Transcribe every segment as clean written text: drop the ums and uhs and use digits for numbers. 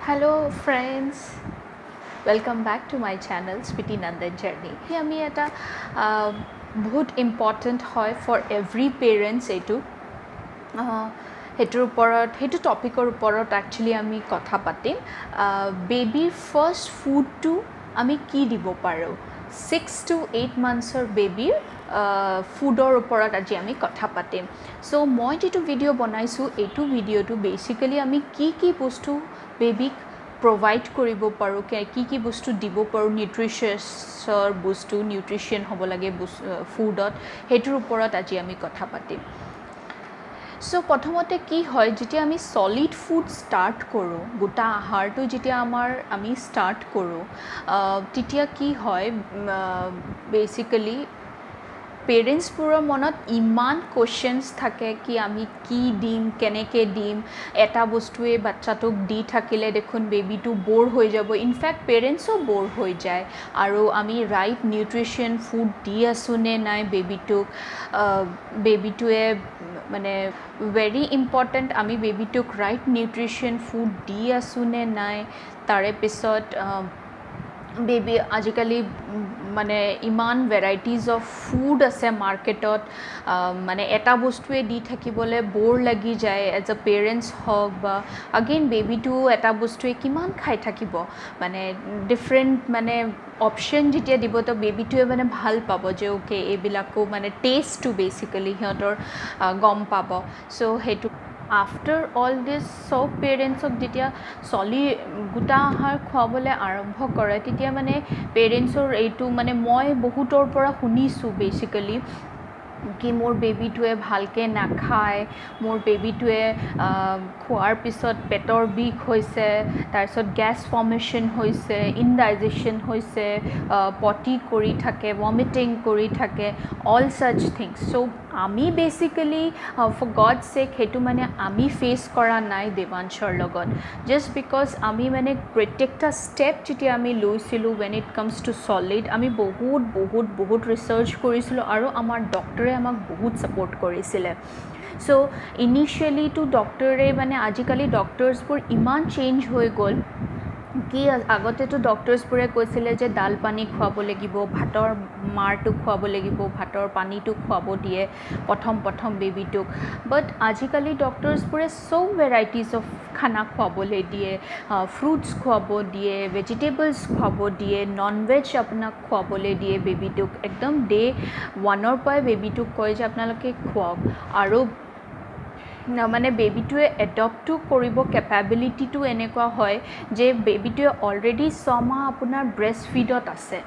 Hello friends, welcome back to my channel Smriti Nandan journey. আমি এটা বহুত important হয় ফৰ এভৰি পেৰেণ্টছ, এইটো সেইটোৰ ওপৰত, সেইটো টপিকৰ ওপৰত একচুৱেলি আমি কথা পাতিম। বেবীৰ ফাৰ্ষ্ট ফুডটো আমি কি দিব পাৰোঁ, 6 টু 8 মান্থছৰ বেবীৰ ফুডৰ ওপৰত আজি আমি কথা পাতিম। চ' মই যিটো ভিডিঅ' বনাইছোঁ, এইটো ভিডিঅ'টো বেচিকেলি আমি কি কি বস্তু বেবীক প্ৰভাইড কৰিব পাৰোঁ, কি কি বস্তু দিব পাৰোঁ, নিউট্ৰিচিয়াছৰ বস্তু, নিউট্ৰিচিয়ন হ'ব লাগে ফুডত, সেইটোৰ ওপৰত আজি আমি কথা পাতিম। চ' প্ৰথমতে কি হয়, যেতিয়া আমি ছলিড ফুড ষ্টাৰ্ট কৰোঁ, গোটা আহাৰটো যেতিয়া আমি ষ্টাৰ্ট কৰোঁ, তেতিয়া কি হয়, বেচিকেলি পেৰেণ্টছবোৰৰ মনত ইমান কুৱেশ্যনছ থাকে কি আমি কি দিম, কেনেকৈ দিম, এটা বস্তুৱে বাচ্ছাটোক দি থাকিলে দেখোন বেবীটো ব'ৰ হৈ যাব। ইনফেক্ট পেৰেণ্টছো ব'ৰ হৈ যায়। আৰু আমি ৰাইট নিউট্ৰিশ্যন ফুড দি আছোঁ নে নাই বেবীটোক, বেবীটোৱে মানে ভেৰি ইম্পৰ্টেণ্ট, আমি বেবীটোক ৰাইট নিউট্ৰিশ্যন ফুড দি আছোঁ নে নাই। তাৰে পিছত বেবী আজিকালি মানে ইমান ভেৰাইটিজ অফ ফুড আছে মাৰ্কেটত, মানে এটা বস্তুৱে দি থাকিবলৈ ব'ৰ লাগি যায় এজ আ পেৰেণ্টছ হওক বা আগেইন বেবীটোও এটা বস্তুৱে কিমান খাই থাকিব। মানে ডিফাৰেণ্ট মানে অপশ্যন যেতিয়া দিব, তো বেবীটোৱে মানে ভাল পাব যে অ'কে, এইবিলাকো মানে টেষ্টটো বেচিকেলি সিহঁতৰ গম পাব। চ' সেইটো আফটাৰ অল দিছ চব পেৰেণ্টছক যেতিয়া গোটা আহাৰ খুৱাবলৈ আৰম্ভ কৰে, তেতিয়া মানে পেৰেণ্টছৰ এইটো মানে মই বহুতৰ পৰা শুনিছোঁ বেচিকেলি কি মোৰ বেবীটোৱে ভালকৈ নাখায়, মোৰ বেবীটোৱে খোৱাৰ পিছত পেটৰ বিষ হৈছে, তাৰপিছত গেছ ফৰ্মেশ্যন হৈছে, ইনডাইজেশ্যন হৈছে, পটি কৰি থাকে, ভমিটিং কৰি থাকে, অল ছাচ থিংছ। চ' আমি বেচিকেলি ফৰ গড চেক সেইটো মানে আমি ফেচ কৰা নাই দেৱাংশৰ লগত, জাষ্ট because আমি মানে প্ৰত্যেকটা ষ্টেপ যেতিয়া আমি লৈছিলোঁ when it comes to solid, আমি বহুত বহুত বহুত ৰিচাৰ্চ কৰিছিলোঁ আৰু আমাৰ ডক্টৰে আমাক বহুত ছাপৰ্ট কৰিছিলে। চ' ইনিচিয়েলিটো ডক্টৰে মানে আজিকালি ডক্টৰছবোৰ ইমান চেঞ্জ হৈ গ'ল কি আগতেতো ডক্টৰছবোৰে কৈছিলে যে দাল পানী খুৱাব লাগিব, ভাতৰ মাৰটো খুৱাব লাগিব, ভাতৰ পানীটো খুৱাব দিয়ে প্ৰথম প্ৰথম বেবীটোক। বাট আজিকালি ডক্টৰছবোৰে চব ভেৰাইটিজ অফ খানা খুৱাবলৈ দিয়ে, ফ্ৰুটছ খুৱাব দিয়ে, ভেজিটেবলছ খুৱাব দিয়ে, নন ভেজ আপোনাক খুৱাবলৈ দিয়ে বেবীটোক। একদম ডে ওৱানৰ পৰাই বেবীটোক কয় যে আপোনালোকে খুৱাওক। আৰু মানে বেবীটোৱে এডপ্টো কৰিব কেপাবিলিটিটো এনেকুৱা হয় যে বেবীটোৱে অলৰেডি 6 মাহ আপোনাৰ ব্ৰেষ্ট ফিডত আছে,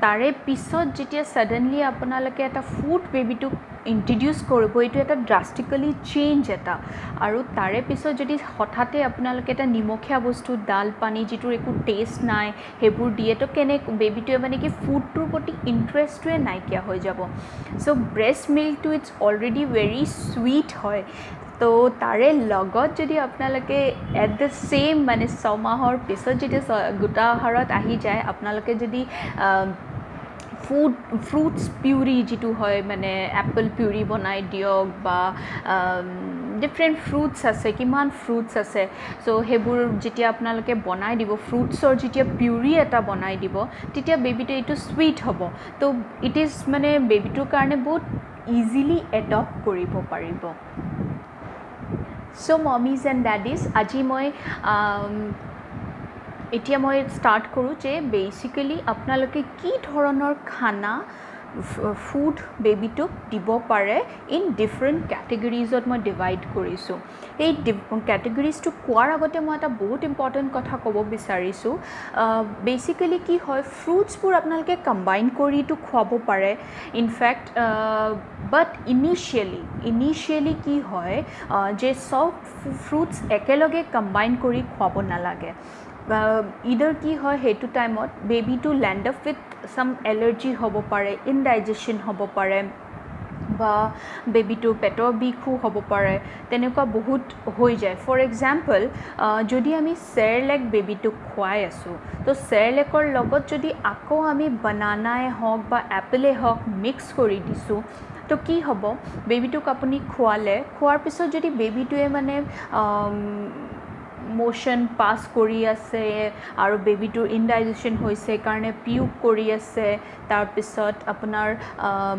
তাৰে পিছত যেতিয়া ছাডেনলি আপোনালোকে এটা ফুড বেবীটোক ইণ্ট্ৰডিউচ কৰিব, এইটো এটা ড্ৰাষ্টিকেলি চেঞ্জ এটা। আৰু তাৰে পিছত যদি হঠাতে আপোনালোকে এটা নিমখীয়া বস্তু, দাল পানী, যিটোৰ একো টেষ্ট নাই, সেইবোৰ দিয়ে, তো বেবীটোৱে মানে কি ফুডটোৰ প্ৰতি ইণ্টাৰেষ্টটোৱে নাইকিয়া হৈ যাব। চ' breast মিল্কটো it's already very sweet হয়। তো তাৰে লগত যদি আপোনালোকে এট the same মানে 6 মাহৰ পিছত যেতিয়া গোটা আহাৰত আহি যায়, আপোনালোকে যদি ফ্ৰুটছ পিউৰি যিটো হয়, মানে এপল পিউৰি বনাই দিয়ক বা ডিফাৰেণ্ট ফ্ৰুটছ আছে, কিমান ফ্ৰুটছ আছে, চ' সেইবোৰ যেতিয়া আপোনালোকে বনাই দিব, ফ্ৰুটছৰ যেতিয়া পিউৰি এটা বনাই দিব, তেতিয়া বেবীটোৱে এইটো চুইট হ'ব। তো it is মানে বেবীটোৰ কাৰণে বহুত ইজিলি এডপ্ট কৰিব পাৰিব। চ' মমিজ এণ্ড ডেডিজ, আজি মই এতিয়া মই ষ্টাৰ্ট কৰোঁ যে বেচিকেলি আপোনালোকে কি ধৰণৰ খানা, ফুড বেবীটোক দিব পাৰে। ইন ডিফাৰেণ্ট কেটেগৰিজত মই ডিভাইড কৰিছোঁ। এই কেটেগৰিজটো কোৱাৰ আগতে মই এটা বহুত ইম্পৰ্টেণ্ট কথা ক'ব বিচাৰিছোঁ। বেচিকেলি কি হয়, ফ্ৰুটছবোৰ আপোনালোকে কম্বাইন কৰিতো খুৱাব পাৰে ইনফেক্ট, বাট ইনিচিয়েলি কি হয় যে চব ফ্ৰুটছ একেলগে কম্বাইন কৰি খুৱাব নালাগে। ইডাৰ কি হয়, সেইটো টাইমত বেবীটো land up with some allergy হ'ব পাৰে, ইনডাইজেশ্যন হ'ব পাৰে বা বেবীটোৰ পেটৰ বিষো হ'ব পাৰে, তেনেকুৱা বহুত হৈ যায়। ফৰ এক্সাম্পল, যদি আমি চেৰলেক বেবীটোক খুৱাই আছোঁ, তো চেৰলেকৰ লগত যদি আকৌ আমি বানানাই হওক বা এপলেই হওক মিক্স কৰি দিছোঁ, তো কি হ'ব, বেবীটোক আপুনি খোৱালে, খোৱাৰ পিছত যদি বেবীটোৱে মানে মোশ্যন পাছ কৰি আছে আৰু বেবীটোৰ ইনডাইজেশ্যন হৈছে কাৰণে পিউক কৰি আছে, তাৰপিছত আপোনাৰ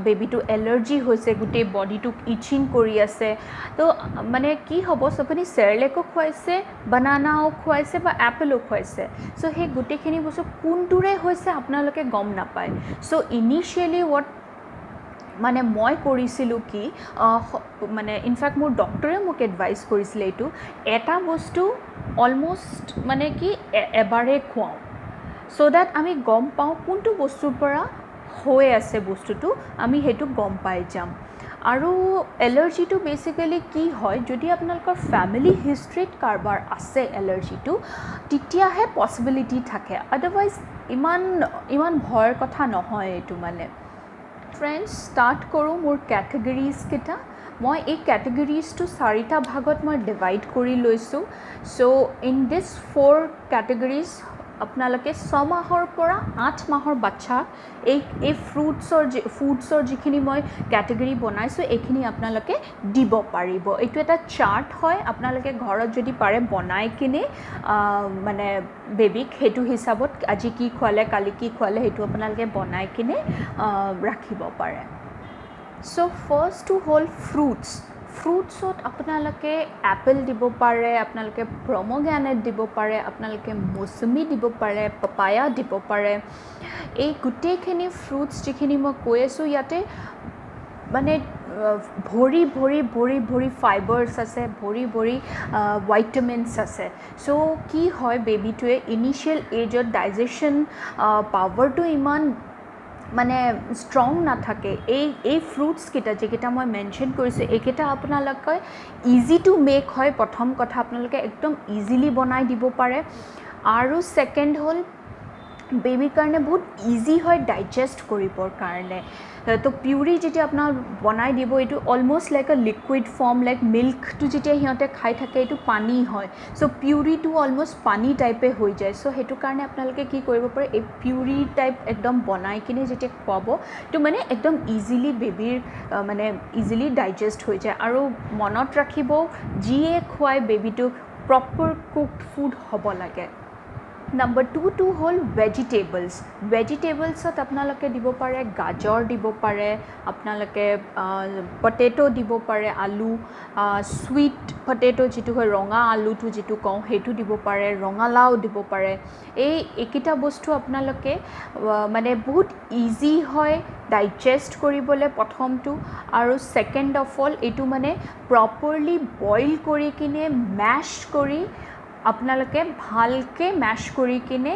বেবীটো এলাৰ্জি হৈছে, গোটেই বডিটোক ইচিং কৰি আছে, তো মানে কি হ'ব, আপুনি চেৰলেকো খুৱাইছে, বানানাও খুৱাইছে বা এপলো খুৱাইছে, চ' সেই গোটেইখিনি বস্তু কোনটোৰে হৈছে আপোনালোকে গম নাপায়। চ' ইনিচিয়েলি what মানে মই কৰিছিলোঁ কি, মানে ইনফেক্ট মোৰ ডক্টৰে মোক এডভাইচ কৰিছিলে, এইটো এটা বস্তু অলম'ষ্ট মানে কি এবাৰেই খুৱাওঁ, চ' that আমি গম পাওঁ কোনটো বস্তুৰ পৰা হৈ আছে বস্তুটো, আমি সেইটো গম পাই যাম। আৰু এলাৰ্জিটো বেচিকেলি কি হয়, যদি আপোনালোকৰ ফেমিলি হিষ্ট্ৰীত কাৰোবাৰ আছে এলাৰ্জিটো, তেতিয়াহে পচিবিলিটি থাকে, আদাৰৱাইজ ইমান ইমান ভয়ৰ কথা নহয় এইটো। মানে ফ্ৰেণ্ডছ, ষ্টাৰ্ট কৰোঁ মোৰ কেটেগৰীজকেইটা। মই এই কেটেগৰীজটো চাৰিটা ভাগত মই ডিভাইড কৰি লৈছোঁ। So in this four categories আপোনালোকে 6 মাহৰ পৰা 8 মাহৰ বাচ্ছাক এই ফ্ৰুটছৰ যি ফুডছৰ যিখিনি মই কেটেগৰী বনাইছোঁ, এইখিনি আপোনালোকে দিব পাৰিব। এইটো এটা চাৰ্ট হয়। আপোনালোকে ঘৰত যদি পাৰে বনাই কিনে মানে বেবীক সেইটো হিচাপত আজি কি খোৱালে, কালি কি খোৱালে, সেইটো আপোনালোকে বনাই কিনে ৰাখিব পাৰে। চ' ফাৰ্ষ্টটো হ'ল ফ্ৰুটছ। ফ্ৰুটছত আপোনালোকে এপল দিব পাৰে, আপোনালোকে পমগ্ৰেনেট দিব পাৰে, আপোনালোকে মৌচুমী দিব পাৰে, পাপায়া দিব পাৰে। এই গোটেইখিনি ফ্ৰুটছ যিখিনি মই কৈ আছোঁ, ইয়াতে মানে ভৰি ভৰি ভৰি ভৰি ফাইবাৰ্ছ আছে, ভৰি ভৰি ভাইটামিনছ আছে। চ' কি হয়, বেবীটোৱে ইনিচিয়েল এজত ডাইজেশ্যন পাৱাৰটো ইমান মানে ষ্ট্ৰং নাথাকে। এই ফ্ৰুটছকেইটা যিকেইটা মই মেনশ্যন কৰিছোঁ, এইকেইটা আপোনালোকে ইজি টু মেক হয়। প্ৰথম কথা, আপোনালোকে একদম ইজিলি বনাই দিব পাৰে আৰু ছেকেণ্ড হ'ল বেবীৰ কাৰণে বহুত ইজি হয় ডাইজেষ্ট কৰিবৰ কাৰণে। তো পিউৰি যেতিয়া আপোনাৰ বনাই দিব, এইটো almost like a liquid form, like মিল্কটো যেতিয়া সিহঁতে খাই থাকে, এইটো পানী হয়। চ' পিউৰিটো অলমষ্ট পানী টাইপে হৈ যায়। চ' সেইটো কাৰণে আপোনালোকে কি কৰিব পাৰে, এই পিউৰি টাইপ একদম বনাই কিনে যেতিয়া খুৱাব, এইটো মানে একদম ইজিলি বেবীৰ মানে ইজিলি ডাইজেষ্ট হৈ যায়। আৰু মনত ৰাখিব, যিয়ে খুৱাই বেবীটোক, প্ৰপাৰ কুকড ফুড হ'ব লাগে। নম্বৰ টুটো হ'ল ভেজিটেবলছ। ভেজিটেবলছত আপোনালোকে দিব পাৰে, গাজৰ দিব পাৰে, আপোনালোকে পটেট' দিব পাৰে, আলু, চুইট পটেট' যিটো হয়, ৰঙা আলুটো যিটো কওঁ, সেইটো দিব পাৰে, ৰঙালাও দিব পাৰে। এইকেইটা বস্তু আপোনালোকে মানে বহুত ইজি হয় ডাইজেষ্ট কৰিবলৈ প্ৰথমটো, আৰু ছেকেণ্ড অফ অল এইটো মানে প্ৰপাৰলি বইল কৰি কিনে, মেছ কৰি, আপোনালোকে ভালকৈ মেছ কৰি কিনে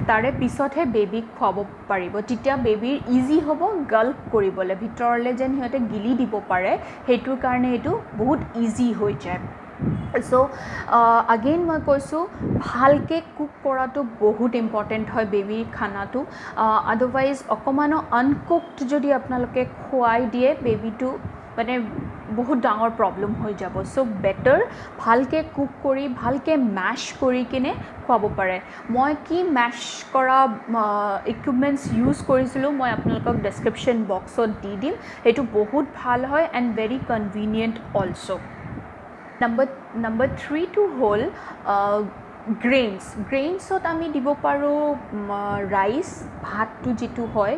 তাৰে পিছতহে বেবীক খুৱাব পাৰিব। তেতিয়া বেবীৰ ইজি হ'ব গাল্প কৰিবলৈ, ভিতৰলৈ যেন সিহঁতে গিলি দিব পাৰে, সেইটোৰ কাৰণে এইটো বহুত ইজি হৈ যায়। চ' আগেইন মই কৈছোঁ, ভালকৈ কুক কৰাটো বহুত ইম্পৰ্টেণ্ট হয় বেবীৰ খানাটো। আদাৰৱাইজ অকণমানো আনকুকড যদি আপোনালোকে খুৱাই দিয়ে, বেবীটো মানে বহুত ডাঙৰ প্ৰব্লেম হৈ যাব। চ' বেটাৰ ভালকৈ কুক কৰি, ভালকৈ মেছ কৰি কিনে খুৱাব পাৰে। মই কি মেছ কৰা ইকুইপমেণ্টছ ইউজ কৰিছিলোঁ, মই আপোনালোকক ডেছক্ৰিপশ্যন বক্সত দি দিম। সেইটো বহুত ভাল হয় and very convenient also. Number থ্ৰীটো হ'ল গ্ৰেইনছ। গ্ৰেইনছত আমি দিব পাৰোঁ ৰাইচ, ভাতটো যিটো হয়,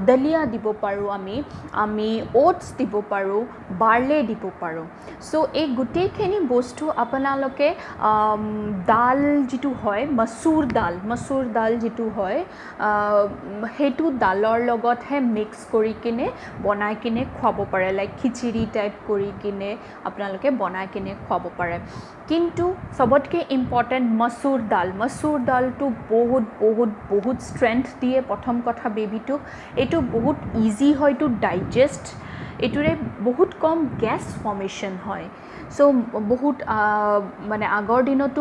দলিয়া দিব পাৰোঁ, আমি অ'টছ দিব পাৰোঁ, বাৰ্লে দিব পাৰোঁ। চ' এই গোটেইখিনি বস্তু আপোনালোকে দাল যিটো হয়, মচুৰ দাল যিটো হয়, সেইটো দালৰ লগতহে মিক্স কৰি কিনে বনাই কিনে খুৱাব পাৰে। লাইক খিচিৰি টাইপ কৰি কিনে আপোনালোকে বনাই কিনে খুৱাব পাৰে। কিন্তু চবতকৈ ইম্পৰ্টেণ্ট মচুৰ দাল। মচুৰ দালটো বহুত বহুত বহুত ষ্ট্ৰেংথ দিয়ে প্ৰথম কথা বেবীটোক। এইটো বহুত ইজি হয় টু ডাইজেষ্ট। এইটোৰে বহুত কম গেছ ফৰ্মেশ্যন হয়। চ' বহুত মানে আগৰ দিনততো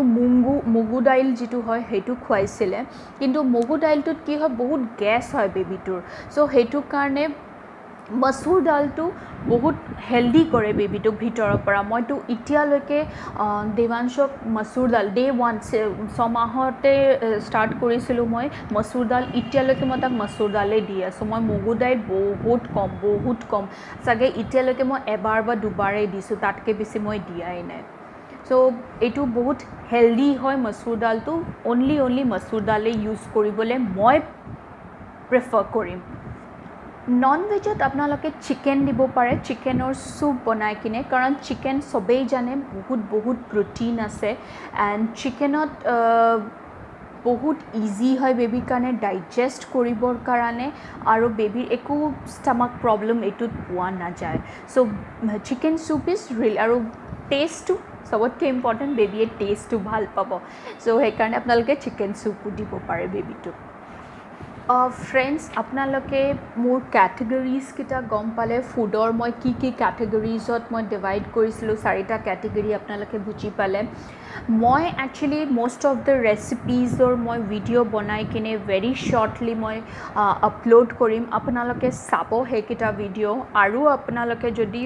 মগু দাইল যিটো হয়, সেইটো খুৱাইছিলে। কিন্তু মগু দাইলটোত কি হয়, বহুত গেছ হয় বেবীটোৰ। চ' সেইটো কাৰণে মচুৰ দালটো বহুত হেল্ডি কৰে বেবীটোক ভিতৰৰ পৰা। মইতো এতিয়ালৈকে দেৱাংশক মচুৰ দাল ডে ওৱান, 6 মাহতে ষ্টাৰ্ট কৰিছিলোঁ মই মচুৰ দাল। এতিয়ালৈকে মই তাক মচুৰ দালেই দি আছোঁ। মই মগু দাইল বহুত কম, বহুত কম, চাগে এতিয়ালৈকে মই এবাৰ বা দুবাৰেই দিছোঁ, তাতকৈ বেছি মই দিয়াই নাই। চ' এইটো বহুত হেল্ডি হয়। মচুৰ দালটো অনলি মচুৰ দালেই ইউজ কৰিবলৈ মই প্ৰিফাৰ কৰিম। নন ভেজত আপোনালোকে চিকেন দিব পাৰে, চিকেনৰ চুপ বনাই কিনে, কাৰণ চিকেন চবেই জানে বহুত বহুত প্ৰ'টিন আছে এণ্ড চিকেনত বহুত ইজি হয় বেবীৰ কাৰণে ডাইজেষ্ট কৰিবৰ কাৰণে আৰু বেবীৰ একো ষ্টামাক প্ৰব্লেম এইটোত পোৱা নাযায়। So chicken soup is real আৰু টেষ্টটো চবতকৈ ইম্পৰ্টেণ্ট, বেবীয়ে টেষ্টটো ভাল পাব। চ' সেইকাৰণে আপোনালোকে চিকেন চুপো দিব পাৰে বেবীটোক। ফ্ৰেণ্ডছ, আপোনালোকে মোৰ কেটেগৰীজকেইটা গম পালে, ফুডৰ মই কি কি কেটেগৰীজত মই ডিভাইড কৰিছিলোঁ, চাৰিটা কেটেগৰী আপোনালোকে বুজি পালে। মই একচুৱেলি মষ্ট অফ the ৰেচিপিজৰ মই ভিডিঅ' বনাই কিনে ভেৰি শ্বৰ্টলি মই আপলোড কৰিম, আপোনালোকে চাব সেইকেইটা ভিডিঅ'। আৰু আপোনালোকে যদি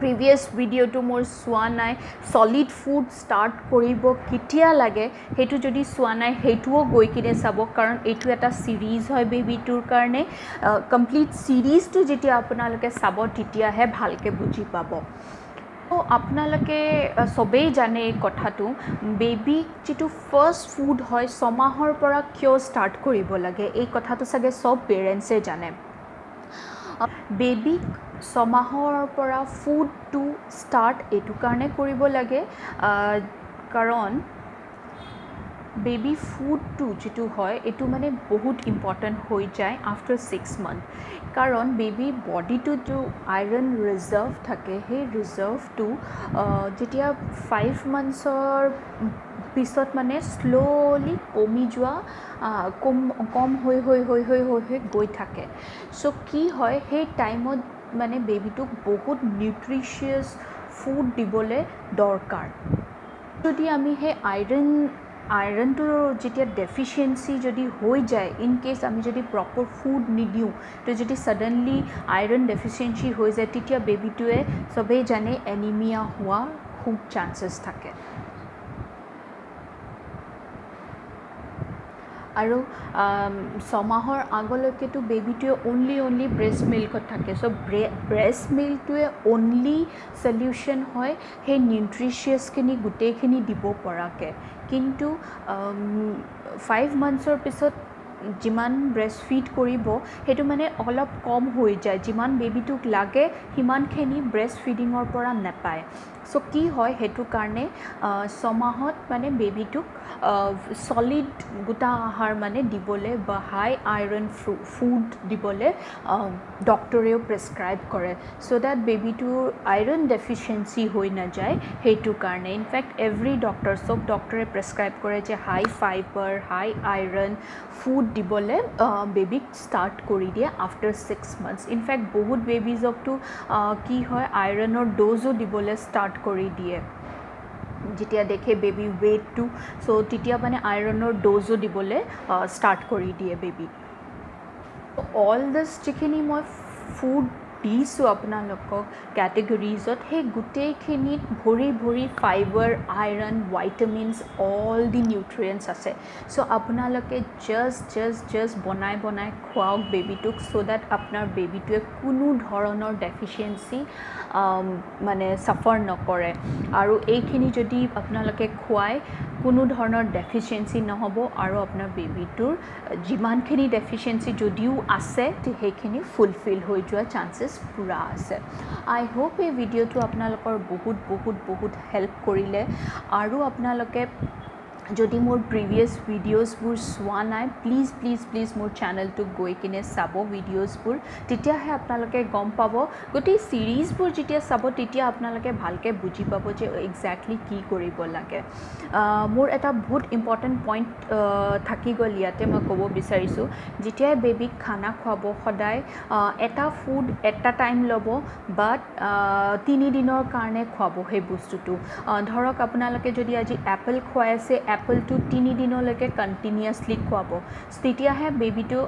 প্ৰিভিয়াছ ভিডিঅ'টো মোৰ চোৱা নাই, ছলিড ফুড ষ্টাৰ্ট কৰিব কেতিয়া লাগে সেইটো যদি চোৱা নাই, সেইটোও গৈ কিনে চাব, কাৰণ এইটো এটা ছিৰিজ হয় বেবীটোৰ কাৰণে। কমপ্লিট ছিৰিজটো যেতিয়া আপোনালোকে চাব, তেতিয়াহে ভালকৈ বুজি পাব। আপোনালোকে চবেই জানে এই কথাটো, বেবীক যিটো ফাৰ্ষ্ট ফুড হয় 6 মাহৰ পৰা কিয় ষ্টাৰ্ট কৰিব লাগে, এই কথাটো চাগে চব পেৰেণ্টছে জানে। বেবীক 6 মাহৰ পৰা ফুডটো ষ্টাৰ্ট এইটো কাৰণে কৰিব লাগে, কাৰণ বেবী ফুডটো যিটো হয় এইটো মানে বহুত ইম্পৰ্টেণ্ট হৈ যায় আফটাৰ 6 মান্থ, কাৰণ বেবী বডিটোত যিটো আইৰণ ৰিজাৰ্ভ থাকে, সেই ৰিজাৰ্ভটো যেতিয়া 5 মান্থছৰ পিছত মানে শ্ল'লি কমি যোৱা, কম কম হৈ হৈ হৈ হৈ হৈ হৈ গৈ থাকে। চ' কি হয়, সেই টাইমত মানে বেবীটোক বহুত নিউট্ৰিচিয়াছ ফুড দিবলৈ দৰকাৰ। যদি আমি সেই আইৰণটোৰ যেতিয়া ডেফিচিয়েঞ্চি যদি হৈ যায়, ইন কেছ আমি যদি প্ৰপাৰ ফুড নিদিওঁ, তো যদি ছাডেনলি আইৰণ ডেফিচিয়েঞ্চি হৈ যায়, তেতিয়া বেবীটোৱে চবেই জানে এনিমিয়া হোৱা খুব চান্সেছ থাকে। আৰু 6 মাহৰ আগলৈকেতো বেবীটোৱে অনলি ব্ৰেষ্ট মিল্কত থাকে। চ' ব্ৰেষ্ট মিল্কটোৱে অনলি চলিউশ্যন হয় সেই নিউট্ৰিচিয়াছখিনি গোটেইখিনি দিব পৰাকৈ। কিন্তু 5 মান্থছৰ পিছত যিমান ব্ৰেষ্ট ফিড কৰিব সেইটো মানে অলপ কম হৈ যায়, যিমান বেবীটোক লাগে সিমানখিনি ব্ৰেষ্ট ফিডিঙৰ পৰা নাপায়। চ' কি হয়, সেইটো কাৰণে 6 মাহত মানে বেবীটোক ছলিড গোটা আহাৰ মানে দিবলৈ বা হাই আইৰণ ফুড দিবলৈ ডক্টৰেও প্ৰেছক্ৰাইব কৰে, চ' ডেট বেবীটোৰ আইৰণ ডেফিচিয়েঞ্চি হৈ নাযায় সেইটো কাৰণে। ইনফেক্ট এভৰি ডক্টৰ, চব ডক্টৰে প্ৰেছক্ৰাইব কৰে যে high fiber, high iron food দিবলৈ বেবীক ষ্টাৰ্ট কৰি দিয়ে আফটাৰ 6 মান্থছ। ইনফেক্ট বহুত বেবীজকতো কি হয়, আইৰণৰ ড'জো দিবলৈ ষ্টাৰ্ট কৰি দিয়ে যেতিয়া দেখে বেবী ৱেইটটো, চ' তেতিয়া মানে আইৰণৰ ড'জো দিবলৈ ষ্টাৰ্ট কৰি দিয়ে বেবীক। অল দিছ যিখিনি মই ফুড দিছোঁ আপোনালোকক কেটেগৰীজত, সেই গোটেইখিনিত ভৰি ভৰি fiber, iron, vitamins, all the nutrients আছে। চ' আপোনালোকে জাষ্ট জাষ্ট জাষ্ট বনাই বনাই খুৱাওক বেবীটোক, চ' ডেট আপোনাৰ বেবীটোৱে কোনো ধৰণৰ ডেফিচিয়েঞ্চি মানে চাফাৰ নকৰে। আৰু এইখিনি যদি আপোনালোকে খুৱায়, কোনো ধৰণৰ ডেফিচিয়েঞ্চি নহ'ব আৰু আপোনাৰ বেবীটোৰ যিমানখিনি ডেফিচিয়েঞ্চি যদিও আছে, সেইখিনি ফুলফিল হৈ যোৱা চান্সেছ পূৰা আছে। আই হোপ এই ভিডিঅ'টো আপোনালোকৰ বহুত বহুত বহুত হেল্প কৰিলে। আৰু আপোনালোকে যদি মোৰ প্ৰিভিয়াছ ভিডিঅ'জবোৰ চোৱা নাই, প্লিজ প্লিজ প্লিজ মোৰ চেনেলটোক গৈ কিনে চাব ভিডিঅ'জবোৰ, তেতিয়াহে আপোনালোকে গম পাব। গোটেই ছিৰিজবোৰ যেতিয়া চাব, তেতিয়া আপোনালোকে ভালকৈ বুজি পাব যে একজেক্টলি কি কৰিব লাগে। মোৰ এটা বহুত ইম্পৰ্টেণ্ট পইণ্ট থাকি গ'ল, ইয়াতে মই ক'ব বিচাৰিছোঁ। যেতিয়াই বেবীক খানা খুৱাব, সদায় এটা ফুড এটা টাইম ল'ব, বাট 3 দিনৰ কাৰণে খুৱাব সেই বস্তুটো। ধৰক আপোনালোকে যদি আজি এপল খুৱাই আছে, এপলটো 3 দিনলৈকে কণ্টিনিউৱাছলি খুৱাব। তেতিয়াহে বেবীটো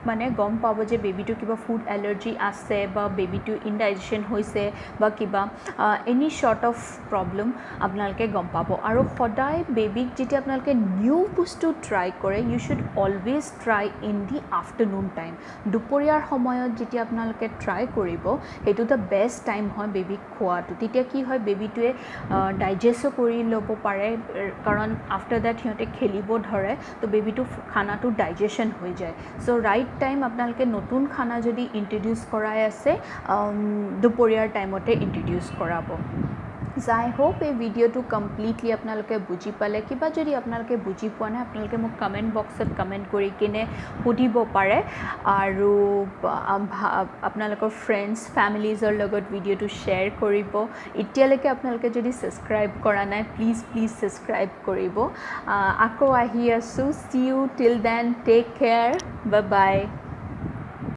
মানে গম পাব যে বেবীটো কিবা ফুড এলাৰ্জি আছে বা বেবীটো ইনডাইজেশ্যন হৈছে বা কিবা এনি ছৰ্ট অফ প্ৰব্লেম আপোনালোকে গম পাব। আৰু সদায় বেবীক যেতিয়া আপোনালোকে নিউ বস্তু ট্ৰাই কৰে, you should always try in the afternoon time. দুপৰীয়াৰ সময়ত যেতিয়া আপোনালোকে ট্ৰাই কৰিব, সেইটো the best time হয় বেবীক খোৱাটো। তেতিয়া কি হয়, বেবীটোৱে ডাইজেষ্টো কৰি ল'ব পাৰে, কাৰণ আফটাৰ that সিহঁতে খেলিব ধৰে, তো বেবীটো খানাটো ডাইজেশ্যন হৈ যায়। চ' ৰাইট টাইম আপোনালোকে নতুন খানা যদি ইণ্ট্ৰডিউচ কৰাই আছে, দুপৰীয়াৰ টাইমতে ইণ্ট্ৰডিউচ কৰাব। আই হোপ এই ভিডিঅ'টো কমপ্লিটলি আপোনালোকে বুজি পালে। কিবা যদি আপোনালোকে বুজি পোৱা নাই, আপোনালোকে মোক কমেণ্ট বক্সত কমেণ্ট কৰি কিনে সুধিব পাৰে আৰু আপোনালোকৰ ফ্ৰেণ্ডছ, ফেমিলিজৰ লগত ভিডিঅ'টো শ্বেয়াৰ কৰিব। এতিয়ালৈকে আপোনালোকে যদি ছাবস্ক্ৰাইব কৰা নাই, প্লিজ প্লিজ ছাবস্ক্ৰাইব কৰিব। আকৌ আহি আছোঁ। See you till then, take care, bye bye.